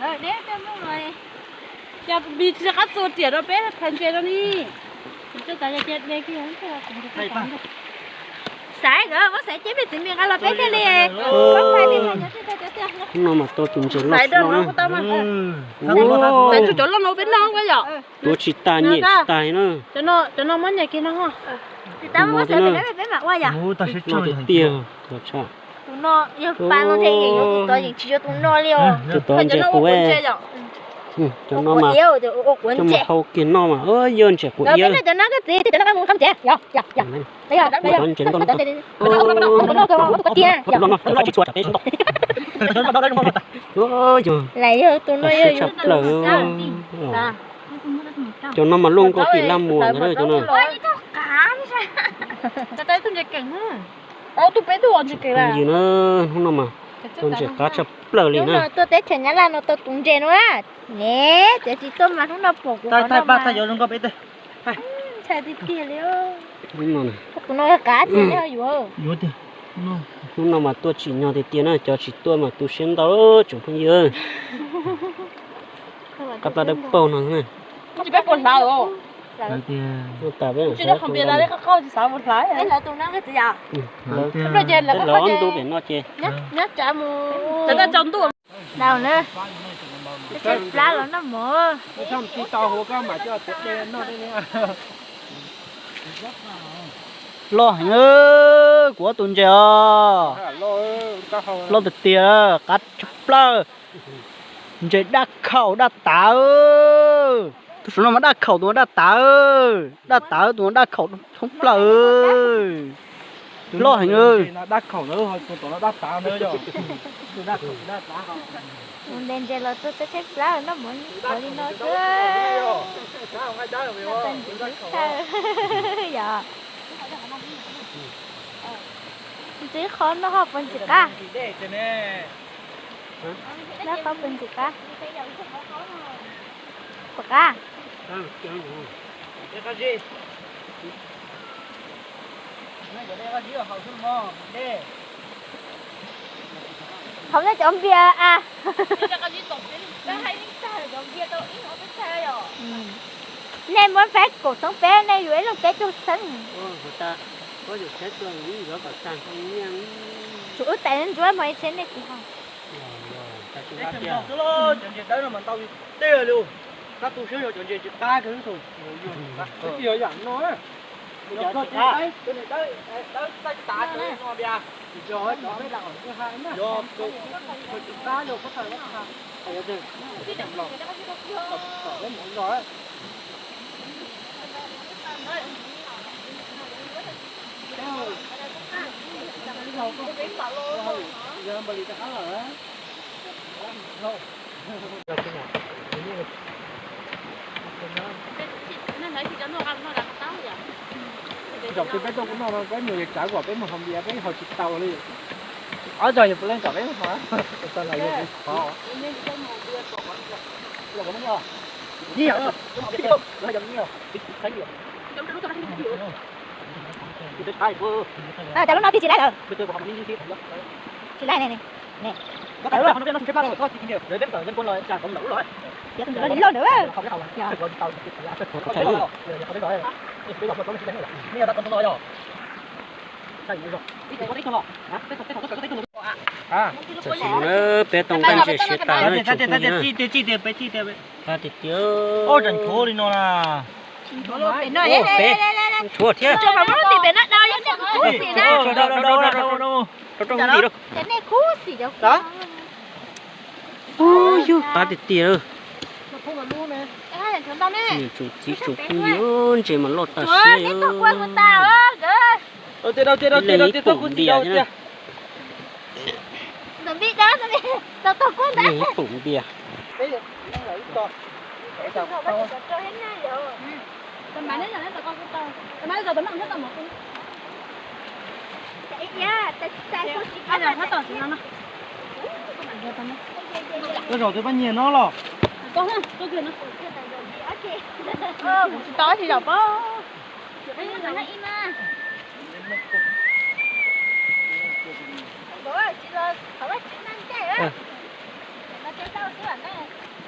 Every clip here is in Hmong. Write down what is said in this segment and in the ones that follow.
Cas vim tsis qab txuas riam rau peb phais ntses no li. Xaiv kawg, muab xaiv ceb me txiv me nqa los peb thiaj li. Hnub no mas tua tus ntses loj no. Xaiv tsuas cov loj no peb noj yom. Tua tsis tas nyiam tsis tas na. Cov no muab nyiam kiag no. Tus no tiag tiag. Tus no yog pa no ntshe yeej yuav tus tod, yeej tsis yuav tus no li os. Tus tod ntses quav. Cov no mas coj mus hau kiag noj mas yog ntses quav iab. Cov no koj txiv, cov no koj mus qham tsev. Ntses no tiag. Lawm yog tus no yog tshaj plaws. Cov no mas luaj nkaus tim laj muas ntag cov no. Tus peb tug ntses keej na. Tus peb tug ntses keej na, hnub no mas tus ntses qab tshaj plaws li na. Tuaj teb chaws Nyab Laj no tau tus ntses no na. Ne, cov tsis tuaj mas hnub no pom kuv qhov no mas ntshai tiag tiag li. Tus no qab tiag li yuav. Hnub no mas tuaj tsim nyog tiag tiag na, cov tsis tuaj mas tu siab ntau tsoom phooj ywg. Qab plab dawb paug no na. Lawv ob ntu pem no ces. Dau na. Tshaib plab los noj mov. Loj heev, kuv ob tus ntses os. Loj tiag tiag, qab tshaj plaws. Ntses daj khaum daj tav. Tus saum no mas daj khaum, tus no daj tav. Daj tav, tus no daj khaum thoob plaws. Loj heev. Tus nte ntses los tuaj tshaib tshaib plab noj mov li no xwb. Yog ntxiv qhov no ho puas ntxim qab? Lab qhov puas ntxim qab? Puas qab? Haus nej cov npias a. Nej muab faib kaum xeeb peb, nej yuav ib leeg peb caug xeeb. Tsum wb tais ntsuab mog, ib txhia nej tsis haus. Cov ntses dawb no mas ntau tiag li. Kab tu siab yog cov ntses tsis qab kawg. Yog yam no, cov ntses dawb, cov ntses dawb, dawb txaij tav cov no tias, yog cov peb lam hais na, yog tsis qab yog pob txha pob txha, los peb mus los. Zaum twg peb tuaj kuv noj no peb mus yos tsav kom peb mus haus npias peb haus tsis tau li. Ob zaug yog puav leej kom peb mus haus. Cas lub no twb tsis laiv lawm. Tsis laiv ne. Loj ntawd. Tam sim no na peb tau nqaij ntses siav tas na tsoom phooj ywg na. Qab tiag tiag. Peb tshuav thiab. Rau rau ntim rau. Yog qab tiag tiag. Tsoom txiv tsoom phooj ywg, ntses mas loj tas siab. Ib leeg ib pum npias thiab na. Ib pum npias. Koj zaum twb pab nyiag no los? Kuv tsis tau ib tsis zaum pob.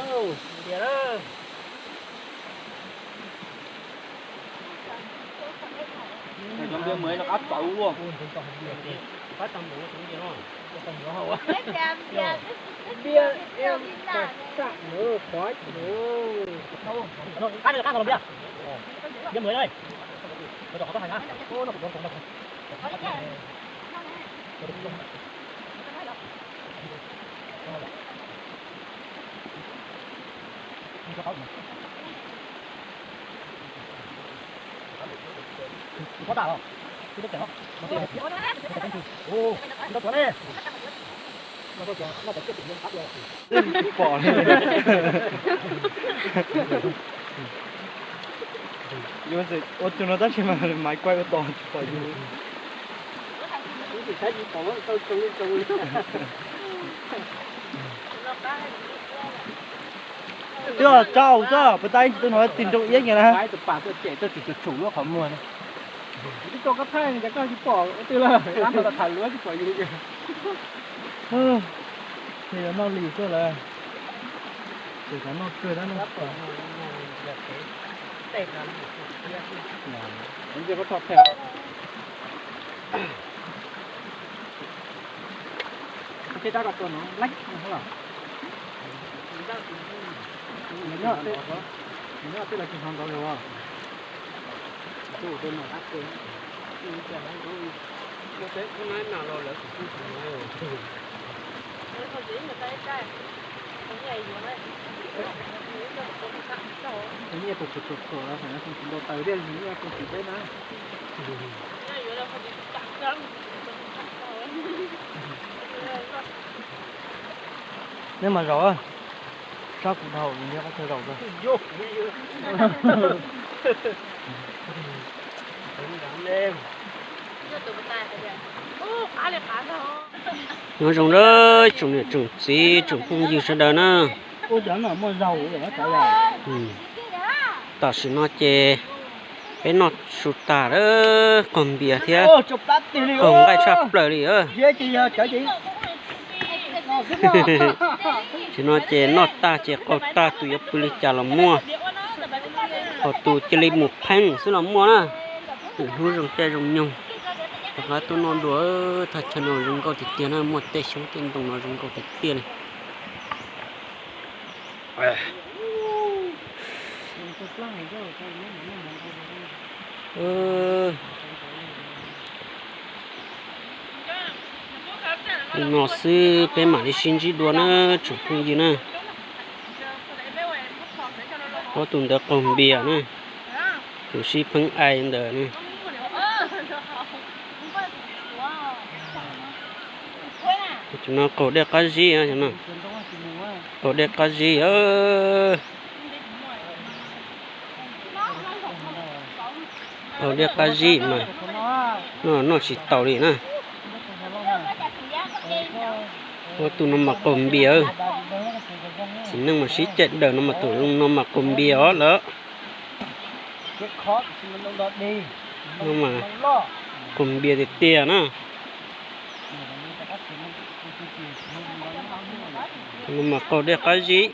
Ntiag na. Cov npias mus rov qab txawv ua. Npias, npias, qab los npias. Npias mus li. Pom li. Yuav ua tus no tab sis mas Maiv Kuaib ua tod tsis pom yus. Twb tsaus xwb, puas tas ib tus no tig nroo iab kiag na. Tus pas tuaj cem tuaj tsis tshum lub qhov muag na. Twb tso koj thaij cas koj tsis pom twg lawm, tham luab tsis pom yus. Ces yuav noj lis xwb lawm. Ces xav noj kawg tab no. Nce koj tso phem. Tej dab ko tua no laib no los. Nyob tej los tsis hnov nrov li os. Nyiaj tus txhuam txhuam txhuam los, nyiaj tus tsis ntau taws thiab, nyiaj tus tsis deb na. Neb mas zaum, sab kuv dhau, neb qab chaw zaum tau. Nyob zoo tsoom niam tsoom txiv tsoom phooj ywg sawv daws na. Tam sim no ces peb noj su tas lawm, qaug npias thiab qaug nqaij tshaj plaws li. Tam sim no ces noj tag ces qaug tag, tus yuav pw li cas los muaj, ho tus cia li mus pheej xwb los muaj na. Hnub zoo caij zoo nyoog, rov qab tuaj noj dua. Thaj chaw no zoo nkauj tiag tiag na, muaj tej xyoob tej ntoo no zoo nkauj tiag tiag li. Li no xwb peb mam li sib ntsib dua na tsoom phooj ywg na. Ob tug ntawd qaug npias na, tus sib pheej ai ntawd na. Tus no qaug dej qab zib, qaug dej qab zib. Qaug dej qab zib mas noj, noj tsis taus li na. Ua tus no mas qaug npias. Txiv neej mas sib caij daws no mas tus no mas qaug npias os lawm. No mas qaug npias tiag tiag na. No mas qaug dej qab zib.